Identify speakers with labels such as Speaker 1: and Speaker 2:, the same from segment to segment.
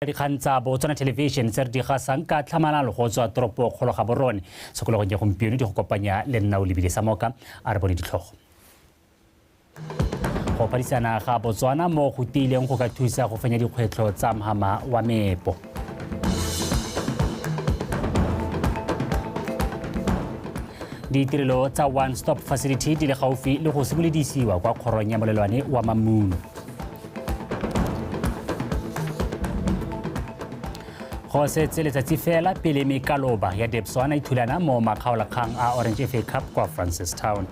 Speaker 1: Dikgang tsa Botswana Television tse re di gasang ka tlhamalalo go tswa toropo kgolo Gaborone tshokologong ya gompieno di go kopanya le nna o lebile sa moka a re bone ditlhogo. Go phadisana ga Botswana mo go tiileng go ka thusa go fenya dikgwetlho tsa mhama wa meepo. Ditirelo tsa One Stop Facility di le gaufi le go simolodisiwa kwa kgorong ya molelwane wa Mamuno. Go setse letsatsi fela pele mekaloba ya Debswana e thulana mo makgaolakgang a Orange FA Cup kwa Francistown.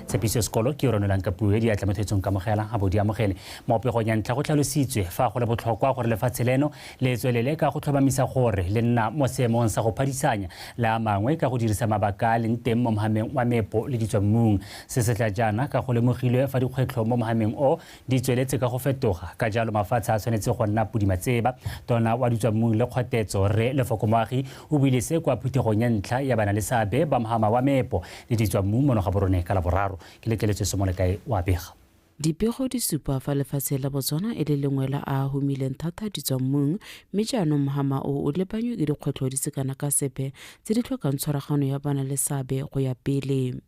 Speaker 1: Tshepiso Sekolo ke yo ronelang ka puo e diatla mo thetsong kamogela a bo di amogele. Mo pegong ya ntlha go tlhalositswe fa go le botlhokwa gore lefatshe leno le tswelele ka go tlhomamisa gore le nna mo seemong sa go phadisanya le a mangwe ka go dirisa mabaka a leng teng mo mohameng wa meepo le ditswammung. Se se tla jaana ka go lemogilwe fa dikgwetlho mo mohameng o di tsweletse ka go fetoga, ka jalo mafatshe a tshwanetse go nna podimatseba. Tona wa ditswammung le kgotetso Rre Lefoko Moagi o buile se kwa phuthegong ya ntlha ya banaleseabe ba mohama wa meepo le ditswammung mono Gaborone ka Laboraro. Ke letleletswe Somolekae wa bega.
Speaker 2: Dipego di supa fa lefatshe la Botswana e le lengwe la a a humileng thata ditswammung, mme jaanong mohama o o lebanywe ke dikgwetlho di se kana ka sepe tse di tlhokang tshwaragano ya banaleseabe go ya pele.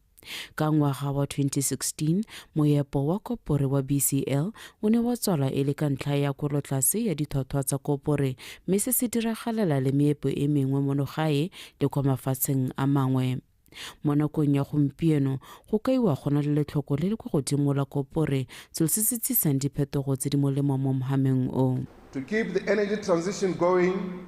Speaker 2: Ka ngwaga wa 2016, moepo wa kopore wa BCL o ne wa tswalwa e le ka ntlha ya kwelotlase ya ditlhwatlhwa tsa kopore, mme se se diragalela le meepo e mengwe mono gae le kwa mafatsheng a mangwe. Mo nakong ya gompieno, go kaiwa go na le letlhoko le le kwa godimo la kopore, selo se se tsisang diphetogo tse di molemo mo mhameng o.
Speaker 3: To keep the energy transition going,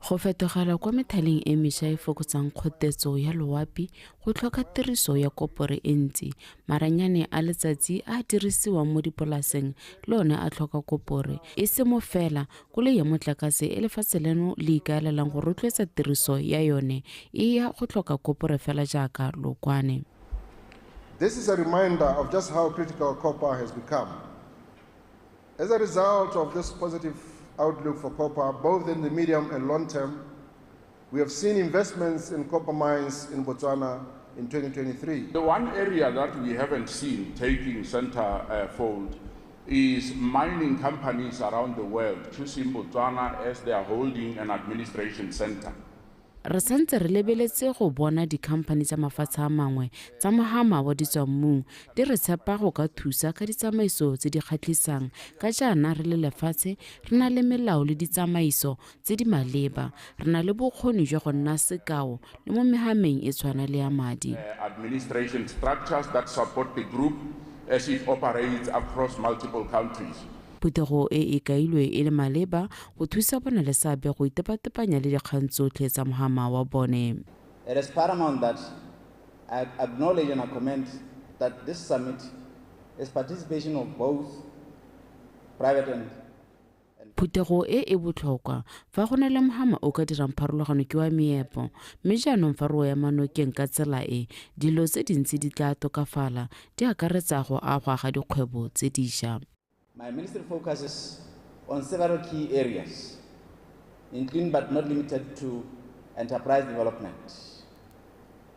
Speaker 2: Go fetogela kwa methaleng e mesha e fokotsang kgotetso ya loapi go tlhoka tiriso ya kopore e ntsi. Maranyane a letsatsi a a dirisiwang mo dipolaseng le one a tlhoka kopore, e se mo fela koloi ya motlakase e lefatshe leno le ikaelelang go rotloetsa tiriso ya yone e ya go tlhoka kopore fela jaaka lookwane.
Speaker 3: This is a reminder of just how critical copper has become. As a result of this positive outlook for copper, both in the medium and long term, we have seen investments in copper mines in Botswana in 2023.
Speaker 4: The one area that we haven't seen taking center fold is mining companies around the world choosing Botswana as their holding and administration center.
Speaker 2: Re santse re lebeletse go bona dikhamphani tsa mafatshe a mangwe tsa mohama wa ditswammung di re tshepa go ka thusa ka ditsamaiso tse di kgatlhisang ka jaana re le lefatshe re na le melao le ditsamaiso tse di maleba, re na le bokgoni jwa go nna sekao le mo mehameng e tshwana le ya madi.
Speaker 4: Administration structures that support the group as it operates across multiple countries.
Speaker 2: Phuthego e e kailwe e le maleba go thusa bonaleseabe go itepatepanya le dikgang tsotlhe tsa mohama wa bone.
Speaker 5: It is paramount that I acknowledge and I commend that this summit is participation of both private and
Speaker 2: Phuthego e e botlhokwa fa go na le mohama o ka dirang pharologano ke wa meepo, mme jaanong fa re o ema nokeng ka tsela e, dilo tse dintsi di tla tokafala, di akaretsa go agwa ga dikgwebo tse disha.
Speaker 5: My ministry focuses on several key areas, including but not limited to enterprise development,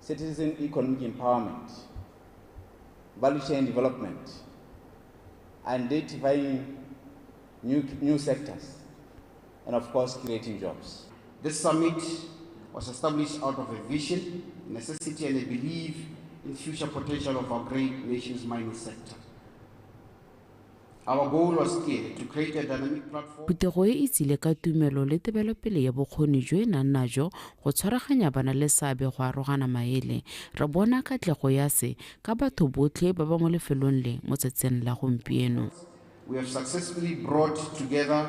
Speaker 5: citizen economic empowerment, value chain development, identifying new sectors, and of course creating jobs.
Speaker 6: This summit was established out of a vision, necessity, and a belief in future potential of our great nation's mining sector. Our goal was clear, to create a dynamic platform.
Speaker 2: Phuthego e e tsile ka tumelo le tebelopele ya bokgoni jo e nang najo go tshwaraganya bana le seabe go arogana maele. Re bona katlego ya se ka batho botlhe ba ba mo lefelong le mo tsatsing la gompieno.
Speaker 6: We have successfully brought together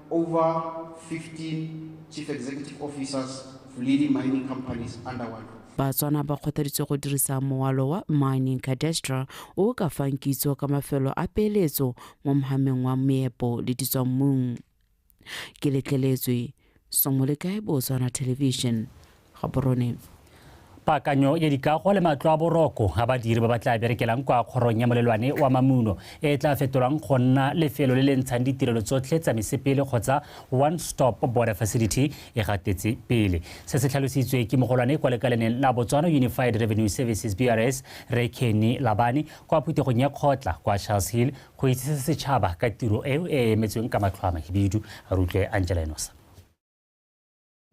Speaker 6: over 15 chief executive officers of leading mining companies under one roof.
Speaker 2: Batswana ba kgothaditswe go dirisa moalo wa Mining Cadastre o o ka fang kitso ka mafelo a peeletso mo mohameng wa meepo le ditswammung. Ke letleletswe Somolekae, Botswana Television, Gaborone.
Speaker 1: Paakanyo ya dikago le matlo a boroko a badiri ba ba tla berekelang kwa kgorong ya molelwane wa Mamuno e tla fetolwang go nna lefelo le le ntshang ditirelo tsotlhe tsa mesepele kgotsa one stop border facility e gatetse pele. Se se tlhalositswe ke mogolwane kwa lekaleneng la Botswana Unified Revenue Services BRS Rre Kenny Labane kwa phuthegong ya kgotla kwa Charles Hill go itsise setšhaba ka tiro eo e emetsweng ka matlho a mahibidu. A rutlwe Angela Enosa.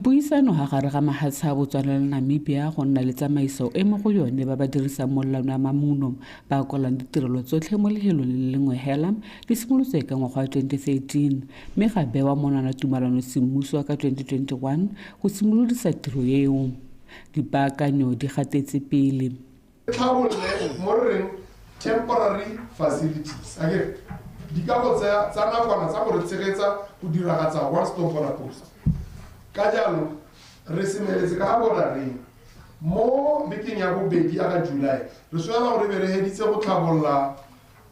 Speaker 7: Puisano ga gare ga mahatshe a Botswana le Namibia go nna le tsamaiso e mo go yone ba ba dirisang molelwane wa Mamuno ba kwalang ditirelo tsotlhe mo lehelong le lengwe hela di simolotse ka ngwaga wa 2013 mme ga bewa monwana tumalano semmuso ka 2021 go simolodisa tiro eo. Dipaakanyo di gatetse pele.
Speaker 3: Tlhabolole mo re reng temporary facilities akere dikago tsa nakwana tsa go re tshegetsa go diragatsa one stop border post. Ka jalo re semeletse ka ga borareng mo bekeng ya bobedi ya ga July re swela gore be re heditse go tlhabolola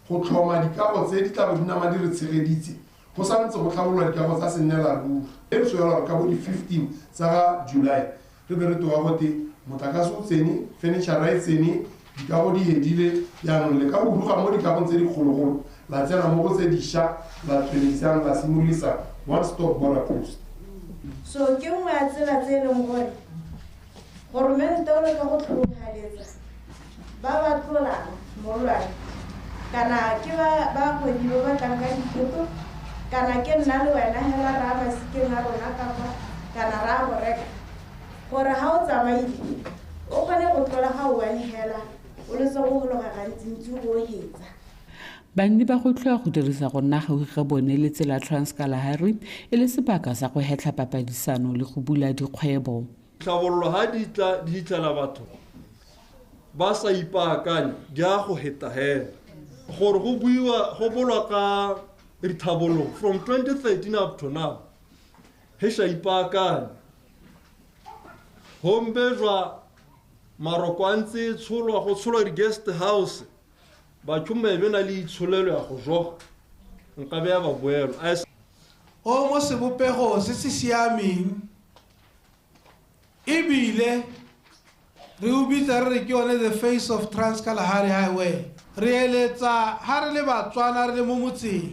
Speaker 3: go tlhoma dikago tse di tla bo di nama di re tshegeditse go santse go tlhabololwa dikago tsa sennela ruri. E re swela gore ka bo di-15 tsa ga July re be re toga gote motlakase o tsene, furniture e tsene, dikago di hedile, jaanong le ka go ruga mo dikagong tse dikgologolo la tsena mo go tse dišwa la tsweledisang la simolodisa one stop border post.
Speaker 8: So ke nngwe ya tsela tse e leng gore goromente o leka go tlhogogaletsa ba ba tlolang molwane kana ke ba kgwedi ba ba tlang ka dithoto kana ke nna le wena hela ra masikeng a rona kapa kana ra go reka gore ga o tsamaile o kgone go tlola ga o one hela o letse go gologa gantsintsi o hetsa.
Speaker 7: Banni ba go tlhoa go dirisa go nna gaufi ga bone le tsela Trans-Kalahari e le sebaka sa go hetlha papadisano le go bula dikgwebo.
Speaker 9: Tlhabololo ha di tla di hitlhela batho ba sa ipaakanye di a go heta hela gore go buiwa go bolwa ka dithabololo from 2013 up to now he sa ipaakanye hombejwa maroko a ntse tsholwa go tsholwa di-guest house batho be na le itsholelo ya go joga nka be ya ba boelo
Speaker 10: o mo sebopego se se siameng ebile re o bitsa re re ke yone the face of Trans-Kalahari Highway. Re eletsa ha re le Batswana re le mo motseng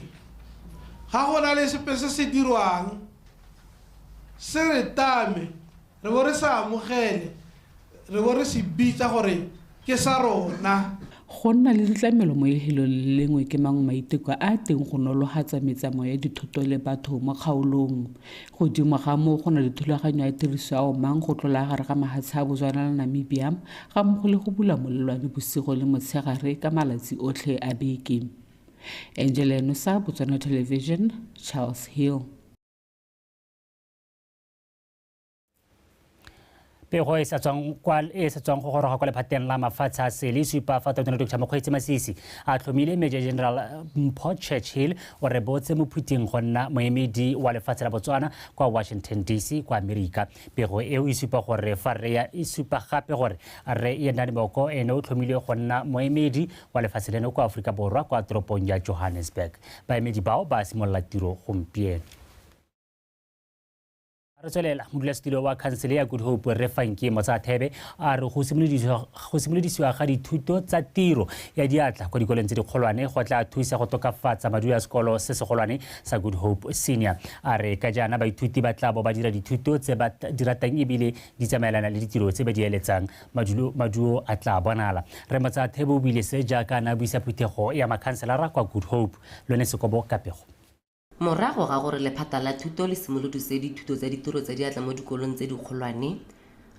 Speaker 10: ga go na le sepe se se dirwang se re tame re bo re sa amogele re bo re se bitsa gore ke sa rona.
Speaker 7: Go nna le ditlamelo mo lehelong le lengwe ke mangwe maiteko a teng go nolofatsa metsamao ya dithoto le batho mo kgaolong. Godimo ga moo go na le thulaganyo ya tiriso ya omang go tlola gare ga mahatshe a Botswana le Namibia ga mmogo le go bula molelwane bosigo le motshegare ka malatsi otlhe a beke. Angela Enosa, Botswana Television, Charles Hill.
Speaker 1: Pego e sa tswang go goroga kwa lephateng la mafatshe a sele e supa fa Tautona Dr. Mokgweetsi Masisi a tlhomile Major General Mpho Churchill o rebotse mophuting go nna moemedi wa lefatshe la Botswana kwa Washington DC kwa Amerika. Pego eo e supa gore fa re e supa gape gore Rre Yendani Boko ene o tlhomile go nna moemedi wa lefatshe leno kwa Aforika Borwa kwa toropong ya Johannesburg. Baemedi bao ba simolola tiro gompieno. Re tswelela modulasetilo wa khansele ya Good Hope Rre Fanki Motsathebe a re go simolodisiwa ga dithuto tsa tiro ya diatla kwa dikolong tse dikgolwane go tla thusa go tokafatsa maduo a sekolo se segolwane sa Good Hope Senior. A re ka jaana baithuti ba tla bo ba dira dithuto tse ba di ratang ebile di tsamaelana le ditiro tse ba di eletsang, maduo a tla bonala. Rre Motsathebe o buile se jaaka a ne a buisa phuthego ya makhanselara kwa Good Hope. Lone Sekobo ka pego.
Speaker 11: Morago ga gore lephata la thuto le simolodise dithuto tsa ditiro tsa diatla mo dikolong tse dikgolwane,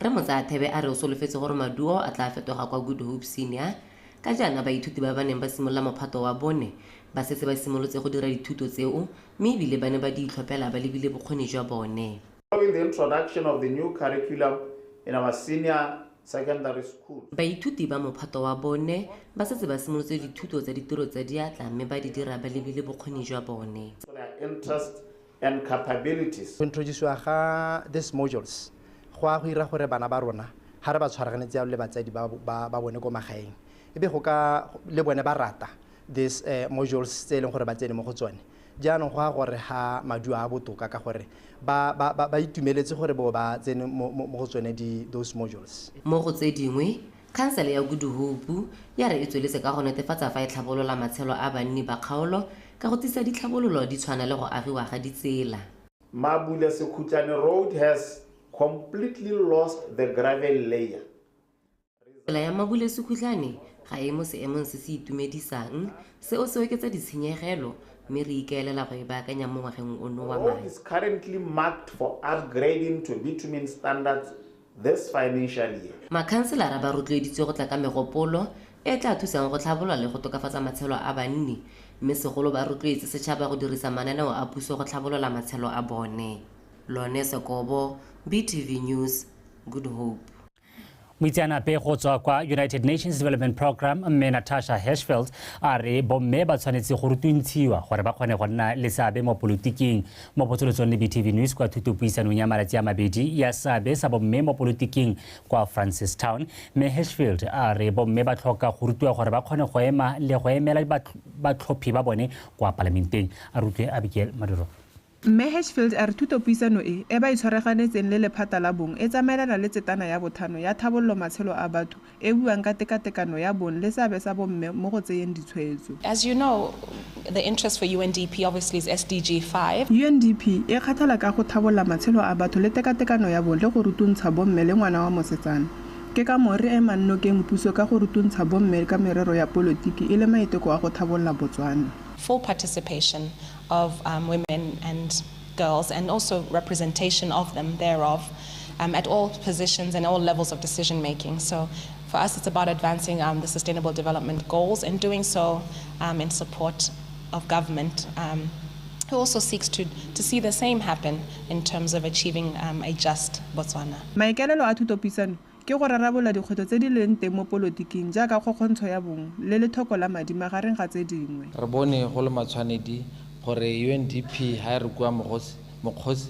Speaker 11: Rre Motsathebe a re o solofetse gore maduo a tla fetoga kwa Good Hope Senior ka jaana baithuti ba ba neng ba simolola mophato wa bone ba setse ba simolotse go dira dithuto tseo mme ebile ba ne ba di itlhophela ba lebile bokgoni jwa bone.
Speaker 12: Following the introduction of the new curriculum in our senior secondary school.
Speaker 11: Baithuti ba mophato wa bone ba setse ba simolotse dithuto tsa ditiro tsa diatla mme ba di dira ba lebile bokgoni jwa bone.
Speaker 12: Interest and capabilities.
Speaker 13: Go introduce ga these modules go a go ira gore bana ba rona ha re ba tshwaraganetse le batsadi ba bone ko magaeng e be go ka le bone ba rata these modules tse e leng gore ba tsene mo go tsone. Jaanong go a gore ga maduo a botoka ka gore ba itumeletse gore bo ba tsene mo go tsone those modules.
Speaker 11: Mo go tse dingwe, khansele ya Good Hope ya re e tsweletse ka go netefatsa fa e tlhabolola matshelo a banni ba kgaolo ka go tlisa ditlhabololo di tshwana le go agiwa ga ditsela.
Speaker 12: Mabule Sekhutlane Road has completely lost the gravel layer.
Speaker 11: Tsela ya Mabule Sekhutlane ga e mo seemong se se itumedisang, seo se oketsa ditshenyegelo mme re ikaelela go e baakanya mo ngwageng ono wa
Speaker 12: Road
Speaker 11: madi.
Speaker 12: is currently marked for upgrading to bitumen standards this financial year.
Speaker 11: Makhanselara ba rotloeditswe go tla ka megopolo e tla thusang go tlhabolola le go tokafatsa matshelo a banni, mme segolo ba rotloetse setšhaba go dirisa mananeo a puso go tlhabolola matshelo a bone. Lone Sekobo, BTV News, Good Hope.
Speaker 1: Moitseanape go tswa kwa United Nations Development Programme mme Natasha Hirschfeld a re bomme ba tshwanetse go rutuntshiwa gore ba kgone go nna le seabe mo politiking. Mo potsolotsong le BTV News kwa thutopuisanong ya malatsi a mabedi ya seabe sa bomme mo politiking kwa Francistown, mme Hirschfeld a re bomme ba tlhoka go rutiwa gore ba kgone go ema le go emela batlhophi ba bone kwa palamenteng. A rutwe Abigail Maduro.
Speaker 14: Mme Hirschfeld a re thutopuisano e e ba e tshwaraganetseng le lephata la bong e tsamaelana le tsetana ya bothano ya thabololo matshelo a batho e buang ka tekatekano ya bong le seabe sa bomme mo go tseyeng ditshwetso.
Speaker 15: As you know, the interest for UNDP obviously is SDG 5.
Speaker 14: UNDP e kgathala ka go thabolola matshelo a batho le tekatekano ya bong le go rutuntsha bomme le ngwana wa mosetsana. Ke ka moo re emang nokeng puso ka go rutuntsha bomme ka merero ya polotiki e le maiteko a go thabolola Botswana.
Speaker 15: Full participation of women and girls, and also representation of them thereof at all positions and all levels of decision making. So for us, it's about advancing the Sustainable Development Goals and doing so in support of government, who also seeks to see the same happen in terms of achieving a just Botswana.
Speaker 14: Maikaelelo a thutopuisano ke go rarabolola dikgwetlho tse di leng teng mo polotiking jaaka kgokgontsho ya bong le lethoko la madi magareng ga tse dingwe.
Speaker 16: Re bone go le matshwanedi gore UNDP ha e re kua mokgosi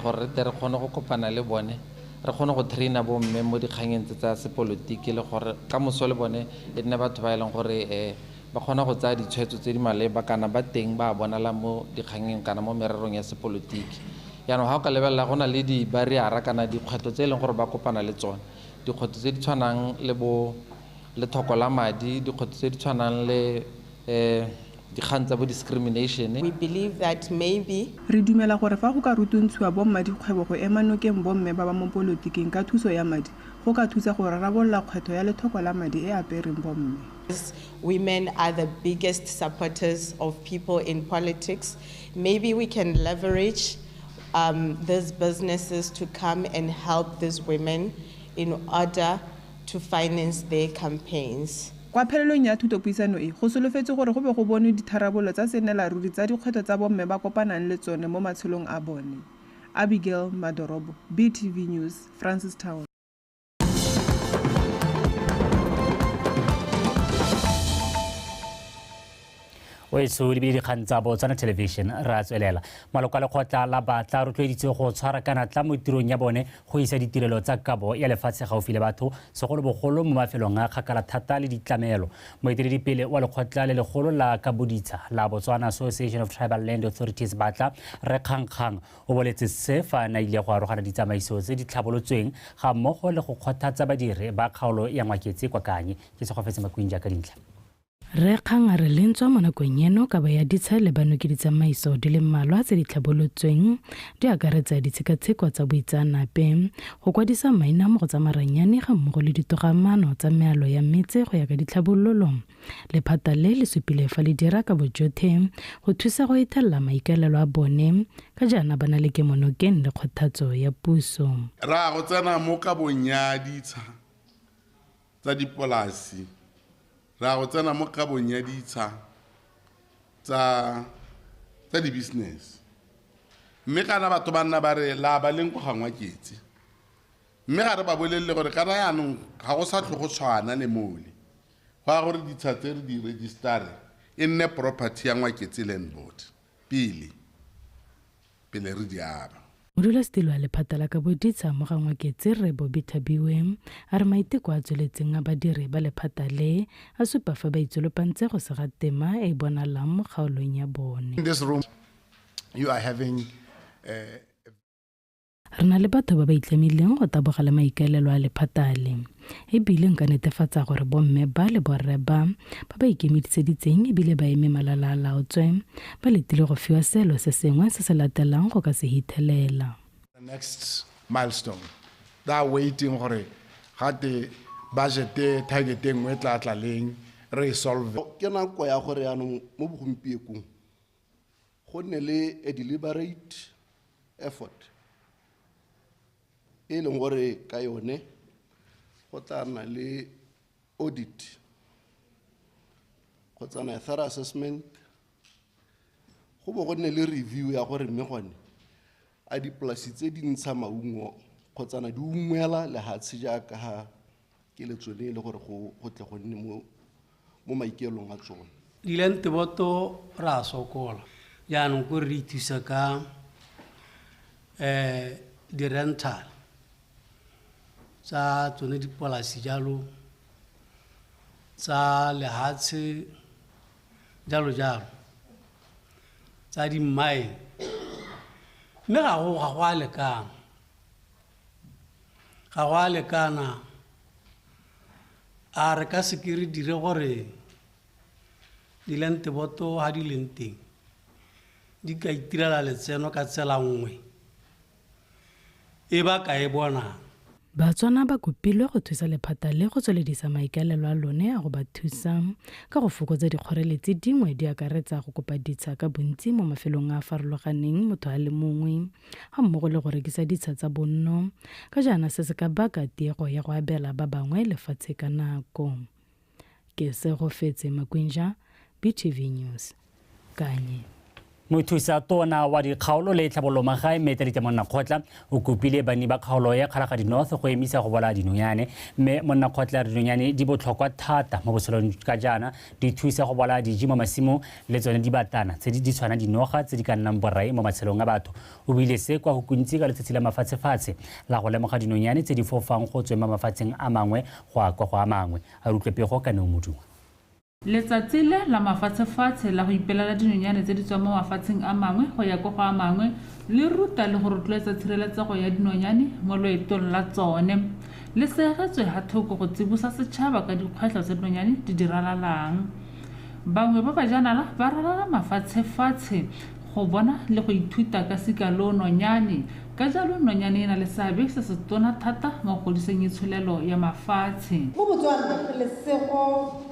Speaker 16: gore re tle re kgone go kopana le bone, re kgone go traina bomme mo dikganyeng tse tsa sepolotiki le gore ka moso le bone e nne batho ba e leng gore ba kgona go tsaya ditshwetso tse di maleba kana ba teng ba bonala mo dikganyeng kana mo mererong ya sepolotiki. Jaanong ga o ka lebelela go na le di-barrier-a kana dikgwetlho tse e leng gore ba kopana le tsone, dikgwetlho tse di tshwanang le bo lethoko la madi, dikgwetlho tse di tshwanang le dikgang tsa bo discrimination.
Speaker 17: We believe that maybe
Speaker 14: re dumela gore fa go ka rutuntshiwa bomma dikgwebo go ema nokeng bomme ba ba mo polotiking ka thuso ya madi, go ka thusa go rarabolola kgwetlho ya lethoko la madi e apereng bomme.
Speaker 17: Women are the biggest supporters of people in politics. Maybe we can leverage these businesses to come and help these women in order to finance their campaigns.
Speaker 14: Kwa phelelong ya thutopuisano e, go solofetse gore go be go bonwe ditharabololo tsa sennelaruri tsa dikgwetlho tsa bomme ba kopanang le tsone mo matshelong a bone. Abigail Madorobo, BTV News, Francistown.
Speaker 1: O etso lebile dikgang tsa Botswana Television re a tswelela. Maloko a lekgotla la batla rotloeditswe go tshwara ka natla mo tirong ya bone go isa ditirelo tsa kabo ya lefatshe gaufi le batho, segolobogolo mo mafelong a kgakala thata le ditlamelo. Moeteledipele wa lekgotla le legolo la kaboditsha la Botswana Association of Tribal Land Authorities batla Rre Kgangkgang o boletse se fa a na ile go arogana ditsamaiso tse di tlhabolotsweng ga mmogo le go kgothatsa badiri ba kgaolo ya Ngwaketse kwa Kanye. Ke Segofetse Makwing jaaka dintlha.
Speaker 18: Rre Kgang a re lentswa mo nakong eno kabo ya ditsha le lebanwe ke ditsamaiso di le mmalwa tse di tlhabolotsweng di akaretsa ditshekatsheko tsa boitseanape, go kwadisa maina mo go tsa maranyane ga mmogo le ditogamaano tsa mealo ya metse go ya ka ditlhabololo. Lephata le le supile fa le dira ka bojotlhe go thusa go etelela maikaelelo a bone ka jaana ba na le kemonokeng le kgothatso ya puso.
Speaker 4: Ra go tsena mo kabong ya ditsha tsa dipolasi, ra go tsena mo kabong ya ditsha tsa di-business, mme kana batho ba nna ba re la ba leng ko ga Ngwaketse, mme ga re ba bolelele gore kana yaanong ga go sa tlho go tshwana le mole, go ya gore ditsha tse re di register e nne property ya Ngwaketse Land Board pele re di aba.
Speaker 18: Modulasetilo wa lephata la kabo ditsha mo Gangwaketse Rre Bobby Thabiwe a re maiteko a tsweletseng a badiri ba lephata le a supa fa ba itsolopantse go sega tema e e bonalang mo kgaolong ya bone.
Speaker 3: In this room, you are having
Speaker 18: Re na le batho ba ba itlamileng go taboga le maikaelelo a lephata le. E bile nka netefatsa gore bomme ba le borre ba ba ba ikemiseditseng e bile ba eme malala a laotswe ba letile go fiwa seelo se sengwe se se latelang go ka se hithelela.
Speaker 3: The next milestone. They are waiting gore gate budget target e nngwe e tla tla leng re e solve.
Speaker 19: Ke nako ya gore yaanong mo bogompiekong go nne le a deliberate effort e leng gore ka yone go tla nna le audit kgotsa na thorough assessment, go bo go nne le review ya gore mme gone a dipolasi tse di ntsha maungo kgotsa na di ungwela lehatshe jaaka ha keletso le e le gore go tle go nne mo maikaelong a tsone.
Speaker 20: Di-land board re a sokola jaanong ko re ithusa ka di-rental tsa tsone dipolasi jalo tsa lehatshe jalo jalo tsa di-mine, mme ga go a lekana, ga go a lekana. A re ka se ke re dire gore di-land board ha di leng teng di ka itirela letseno ka tsela nngwe e ba ka e bonang.
Speaker 18: Batswana ba kopilwe go thusa lephata le go tsweledisa maikaelelo a lone a go ba thusa ka go fokotsa dikgoreletsi dingwe di akaretsa go kopa ditsha ka bontsi mo mafelong a a farologaneng motho a le mongwe ga mmogo le go rekisa ditsha tsa bonno ka jaana se se ka baka tiego ya go abela ba bangwe lefatshe ka nako. Ke Segofetse Makwinja, BTV News, Kanye.
Speaker 1: Mothusa tona wa dikgaolo le tlhabololo magae mme Talita Monnakgotla o kopile banni ba kgaolo ya Kgalagadi North go emisa go bolaya dinonyane, mme Monnakgotla dinonyane di botlhokwa thata mo botshelong ka jaana di thusa go bolaya diji mo masimong le tsone dibatana tse di tshwana dinoga tse di ka nnang borai mo matshelong a batho. O buile se kwa Hukuntsi ka letsatsi la mafatshefatshe la go lemoga dinonyane tse di fofang go tsweng mo mafatsheng a mangwe go ya kwa go a mangwe. A re utlwe pego ka Neo Modungwa.
Speaker 7: Letsatsi le la mafatshefatshe la go ipelela dinonyane tse di tswang mo mafatsheng a mangwe go ya kwa go a mangwe le ruta le go rotloetsa tshireletsego ya dinonyane mo loetong la tsone. Le segetswe ha thoko go tsibosa setšhaba ka dikgwetlho tse dinonyane di di ralalang. Bangwe ba bajanala ba ralala mafatshefatshe go bona le go ithuta ka sika lo nonyane. Ka jalo nonyane e na le seabe se se tona thata mo go godiseng itsholelo ya mafatshe.
Speaker 21: Mo Botswana re lesego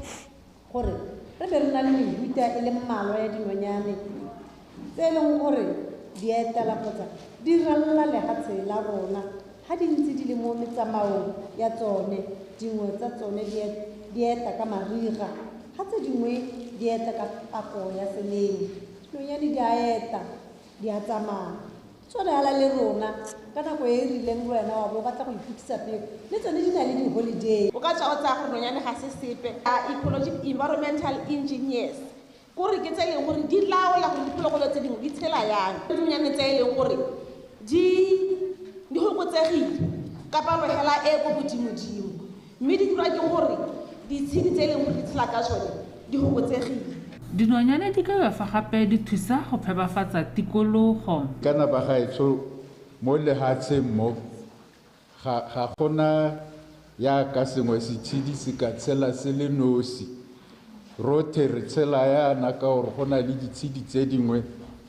Speaker 21: gore re be re na le mehuta e le mmalwa ya dinonyane tse e leng gore di etela kgotsa di ralala lehatshe la rona ha di ntse di le mo metsamaong ya tsone. Dingwe tsa tsone di eta ka mariga, ha tse dingwe di eta ka pako ya selemo. Dinonyane di a eta, di a tsamaya, tsone hala le rona ka nako e e rileng le wena wa bo o batla go iphutisa pelo, le tsone di na le di-holiday.
Speaker 17: O ka tswa o tsaya gore nonyane ga se sepe. Ecologic environmental engineers kore ke tse e leng gore di laola gore diphologolo tse dingwe di tshela yang. Dinonyane tse e leng gore di fokotsegile ka palo hela e ko godimodimo, mme di dirwa ke gore ditshedi tse e leng gore di tshela ka tsone di fokotsegile.
Speaker 7: Dinonyane di ka fa gape di thusa go phepafatsa tikologo.
Speaker 22: Kana ba gaetsho mo lehatsheng mo ga gona ya ka sengwe setshedi se ka tshela se le nosi. Rotlhe re tshela yana ka gore go na le ditshedi tse dingwe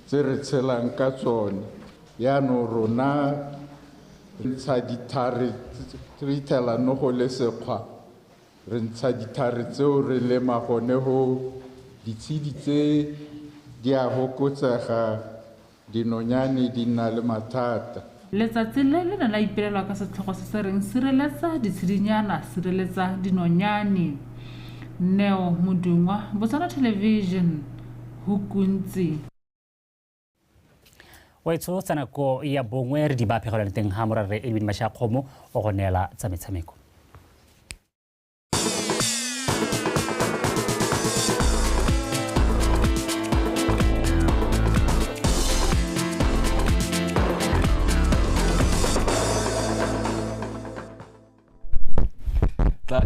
Speaker 22: tse re tshelang ka tsone. Yaanong rona re ntsha dithare, re ithela no go le sekgwa, re ntsha dithare tseo re lema gone go ditshedi tse di a fokotsega, dinonyane di nna le mathata.
Speaker 7: Letsatsi le le ne la ipelelwa ka setlhogo se se reng sireletsa ditshedinyana, sireletsa dinonyane. Neo Modungwa, Botswana Television, Hukuntsi.
Speaker 1: Wa itse tsa nako ya bongwe re di ba phegelwang teng ha morare Edwin Mashakgomo o go neela tsa metshameko.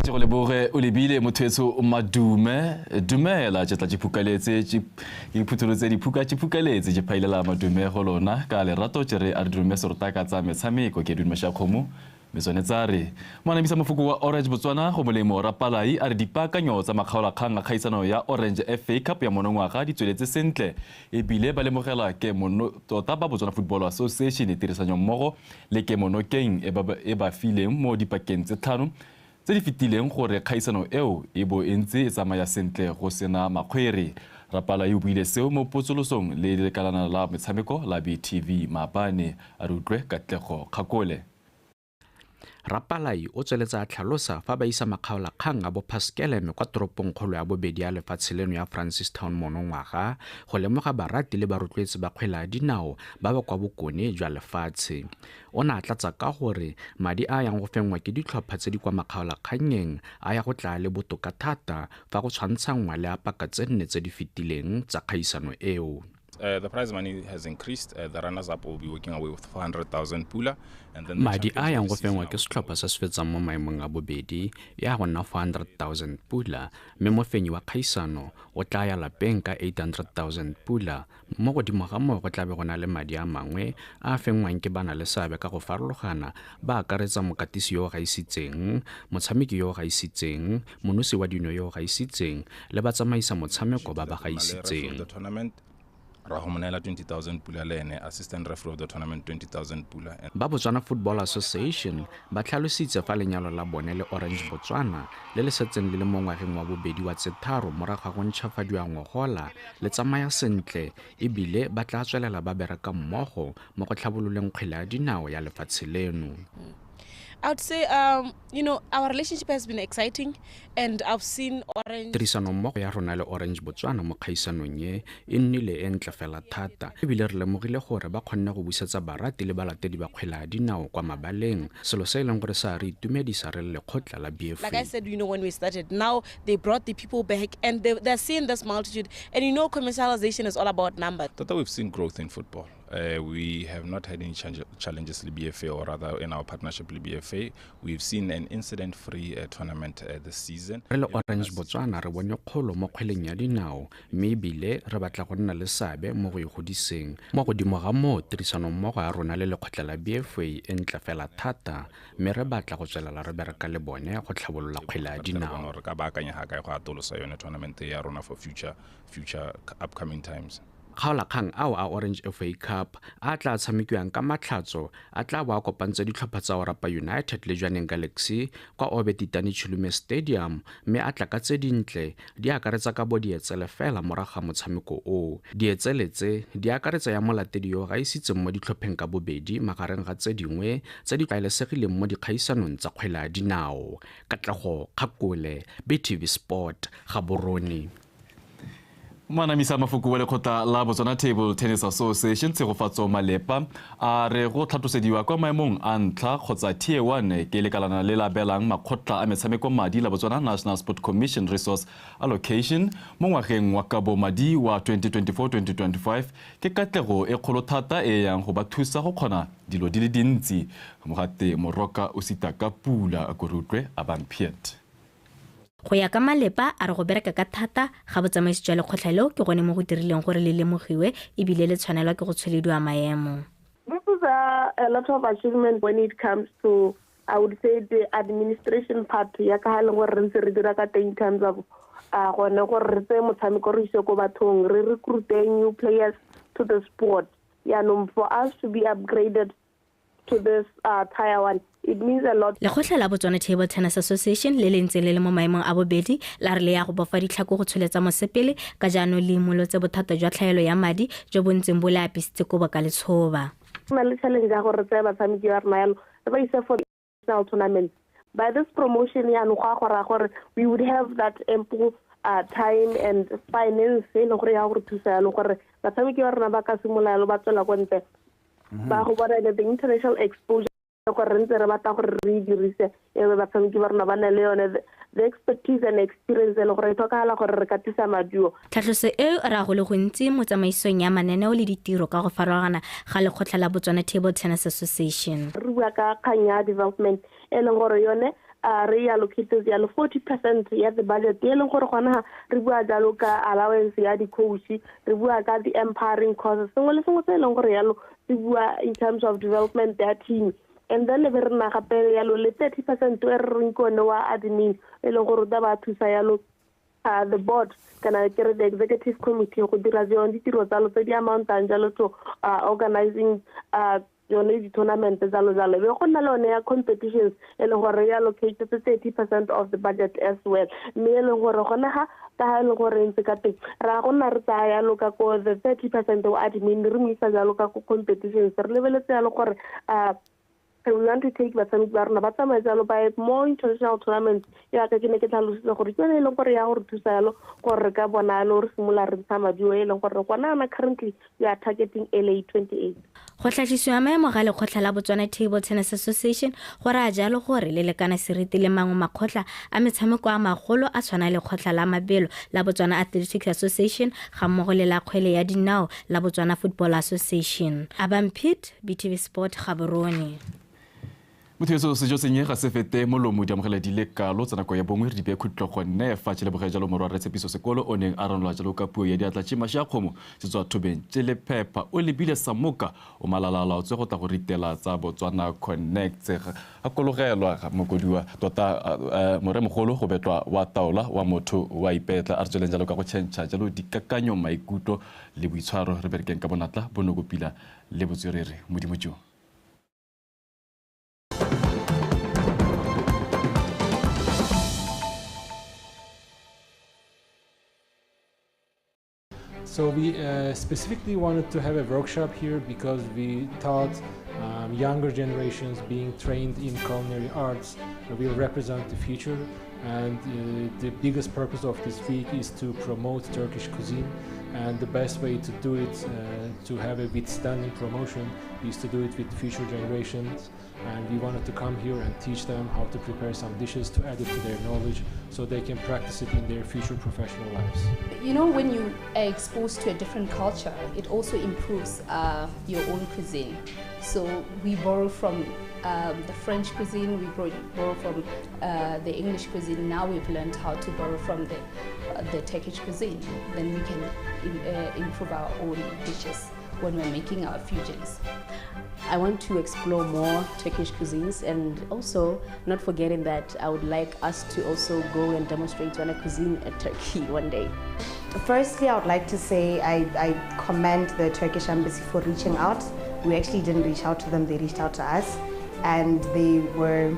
Speaker 5: Ke go leboge o lebile motho madume dumela tše tla tše phukaletse tše iphutholotse diphuka tše phukaletse tše phailela madume go lona ka lerato tše re a re dume serotaka tsa metshameko ke dume Shakgomo metsone tsa re moanamisa mofoko wa Orange Botswana go molemo Rapalai a re dipaakanyo tsa makgaolakgang a kgaisano ya Orange FA Cup ya monongwaga di tsweletse sentle ebile ba lemogela ke mono tota ba Botswana Football Association tirisanyo mmogo le ke monokeng e ba fileng mo dipakeng tse tlhano tse di fetileng gore kgaisano eo e bo e ntse e tsamaya sentle go sena makgwere. Rapala o buile seo mo potsolosong le lekalana la metshameko la BTV maabane. A re utlwe Katlego Kgakole.
Speaker 6: Rapalai o tsweletsa a tlhalosa fa ba isa makgaolakgang a bo Paskeleme kwa toropong kgolo ya bobedi ya lefatshe leno ya Francistown monongwaga go lemoga barati le barotloetsi ba kgwele ya dinao ba ba kwa bokone jwa lefatshe. O ne a tlatsa ka gore madi a yang go fenngwa ke ditlhopha tse di kwa makgaolakgannyeng a ya go tla le botoka thata fa go tshwantshanngwa le a paka tse nne tse di fetileng tsa kgaisano eo.
Speaker 23: The prize money has increased. The runners-up will be working away with 400,000 pula. And then
Speaker 6: madi a yang go fengwa ke setlhopha se se fetsang mo maemong a bobedi ya go nna 400,000 pula, mme mofenyi wa kgaisano o tla ya lapeng ka 800,000 pula. Mo godimo ga moo go tla be go na le madi a mangwe a fengwang ke bana le seabe ka go farologana, ba akaretsa mokatisi yo o gaisitseng, motshameki yo o gaisitseng, monosi wa dino yo o gaisitseng le batsamaisa motshameko ba ba gaisitseng.
Speaker 23: Ra go mo neela 20,000 pula le ene assistant referee of the tournament 20,000 pula.
Speaker 6: Ba Botswana Football Association ba tlhalositse fa lenyalo la bone le Orange Botswana le le setseng le le mo ngwageng wa bobedi wa tse tharo morago ga go ntšhafadiwa ngogola le tsamaya sentle, ebile ba tla tswelela ba bereka mmogo mo go tlhabololeng kgwele ya dinao ya lefatshe leno.
Speaker 24: I would say, you know, our relationship has been exciting, and I've seen Orange.
Speaker 6: Tirisano mmogo ya rona le Orange Botswana mo kgaisanong e e nnile e ntle fela thata, ebile re lemogile gore ba kgonne go busetsa barati le balatedi ba kgwele ya dinao kwa mabaleng, selo se e leng gore sa re itumedisa re le lekgotla la BFA.
Speaker 24: Like I said, you know, when we started, now they brought the people back and they're seeing this multitude, and you know, commercialization is all about numbers.
Speaker 23: Tota, we've seen growth in football. We have not had any challenges with BFA, or rather in our partnership with BFA. We've seen an incident-free tournament this season.
Speaker 6: Re le Orange Botswana re bone kgolo mo kgweleng ya dinao, mme ebile re batla go nna le seabe mo go e godiseng. Mo godimo ga moo, tirisanommogo ya rona le lekgotla la BFA e ntle fela thata, mme re batla go tswelela re bereka le bone go tlhabolola kgwele ya dinao.
Speaker 23: Re ka baakanya ga kae go atolosa yone tournament ya rona for future upcoming times.
Speaker 6: Kgaolakgang ao a Orange FA Cup a tla tshamekiwang ka matlhatso a tla bo a kopantse ditlhopha tsa Orapa United le Jwaneng Galaxy kwa Obert Titani Chilume Stadium, mme a tla ka tse dintle di akaretsa ka bo dietsele fela morago ga motshameko oo. Dietsele tse di akaretsa ya molatedi yo gaisitseng mo ditlhopheng ka bobedi magareng ga tse dingwe tse di tlwaelesegileng mo dikgaisanong tsa kgwele ya dinao. Katlego Kgakole, BTV Sport, Gaborone.
Speaker 5: Moanamisa mafoko wa lekgotla la Botswana Table Tennis Association Tshegofatso Malepa a re go tlhatlosediwa kwa maemong a ntlha kgotsa Tier 1 ke lekalana le labelang makgotla a metshameko madi la Botswana National Sport Commission Resource Allocation mo ngwageng wa kabo madi wa 2024-2025 ke katlego e kgolo thata e yang go ba thusa go kgona dilo di le dintsi. Mogate Moroka o sita ka pula a korutlwe a Bampiet.
Speaker 25: Go ya ka Malepa a re go bereka ka thata ga botsamaisi jwa lekgotla leo ke gone mo go dirileng gore le lemogiwe ebile le tshwanelwa ke go tsholediwa maemo.
Speaker 26: This is a lot of achievement when it comes to, I would say, the administration part ya ka ha le gore re ntse re dira ka teng in terms of gone gore re tseye motshameko re ise ko bathong, re recruit new players to the sport. Yaanong for us to be upgraded to this tier 1, it means a lot.
Speaker 25: Lekgotla la Botswana Table Tennis Association le le ntseng le le mo maemong a bobedi la re le ya go bofa ditlhako go tsholetsa mosepele ka jaanong le imolotse bothata jwa tlhaelo ya madi jo bo ntseng bo le apisitse kobo ka letshoba.
Speaker 26: Go na le challenge ya gore re tseye batshameki ba rona yalo re ba ise for national tournament. By this promotion yaanong go a go raya gore we would have that ample time and finance e leng gore ya go re thusa yalo gore batshameki ba rona ba ka simolola yalo ba tswela ko ntle ba go bona the international exposure gore re ntse re batla gore re e dirise e be batshameki ba rona ba na le yone the expertise and experience e le gore e tlhokagala gore re ka tlisa maduo.
Speaker 25: Tlhatlhoso eo e raya go le gontsi mo tsamaisong ya mananeo le ditiro ka go farologana ga lekgotla la Botswana Table Tennis Association.
Speaker 26: Re bua ka kgang ya development e leng gore yone Re allocate jalo 40% ya the budget e leng gore gona re bua jalo ka allowance ya di-coach, re bua ka di-empowering courses, sengwe le sengwe se e leng gore yalo se bua in terms of development ya team. And then le be re nna gape yalo le 30% e re reng ke one wa admin, e leng gore o tla ba thusa yalo the board kana ke re the executive committee go dira yone ditiro tsalo tse di amountang jalo to organizing yone di-tournament jalo jalo. Be go nna le yone ya competitions, e leng gore re allocated 30% of the budget as well, mme e leng gore gone ga ka ga e leng gore ntse ka teng ra go nna re tsaya yalo ka ko the 30% wa admin, re mo isa jalo ka ko competitions. Re lebeletse yalo gore we want to take batshameki ba rona ba tsamaye jalo ba more international tournaments, yaka ke ne ke tlhalositse gore ke yone e leng gore ya gore thusa yalo gore re ka bona yalo re simolola re ntsha maduo e leng gore gona ana currently we are targeting LA 28.
Speaker 25: Go tlhatlhisiwa maemo ga lekgotla la Botswana Table Tennis Association go raya jalo gore le lekana seriti le mangwe makgotla a metshameko a magolo a tshwana lekgotla la mabelo la Botswana Athletics Association ga mmogo le la kgwele ya dinao la Botswana Football Association. Abampit, BTV Sport, Gaborone.
Speaker 5: Motho yo sejo senye ga se fete molomo di amogela di le kalo tsa nako ya bongwe re di bee khutlo gonne fa tšhe leboge jalo morwa re Tshepiso Sekolo o neng a ranola jalo ka puo ya diatla tše maši a kgomo se tswa thobeng tše le phepha o lebile samoka o malalala o tswe go tla go ritela tsa Botswana Connect gakologelwa mokodiwa tota moremogolo go betlwa wa taola wa motho wa ipetla a re tsweleng jalo ka go tšhentšha jalo dikakanyo maikutlo le boitshwaro re berekeng ka bonatla bonokopila le botswerere modimo jo.
Speaker 2: So we specifically wanted to have a workshop here because we thought younger generations being trained in culinary arts will represent the future. And the biggest purpose of this week is to promote Turkish cuisine. And the best way to do it, to have a withstanding promotion, is to do it with future generations. And we wanted to come here and teach them how to prepare some dishes to add it to their knowledge so they can practice it in their future professional lives.
Speaker 8: You know, when you are exposed to a different culture, it also improves your own cuisine. So we borrow from the French cuisine, we borrow from the English cuisine. Now we've learned how to borrow from the Turkish cuisine. Then we can improve our own dishes when we're making our fusions.
Speaker 9: I want to explore more Turkish cuisines, and also not forgetting that I would like us to also go and demonstrate Tswana cuisine at Turkey one day.
Speaker 17: Firstly, I would like to say I commend the Turkish embassy for reaching out. We actually didn't reach out to them, they reached out to us, and they were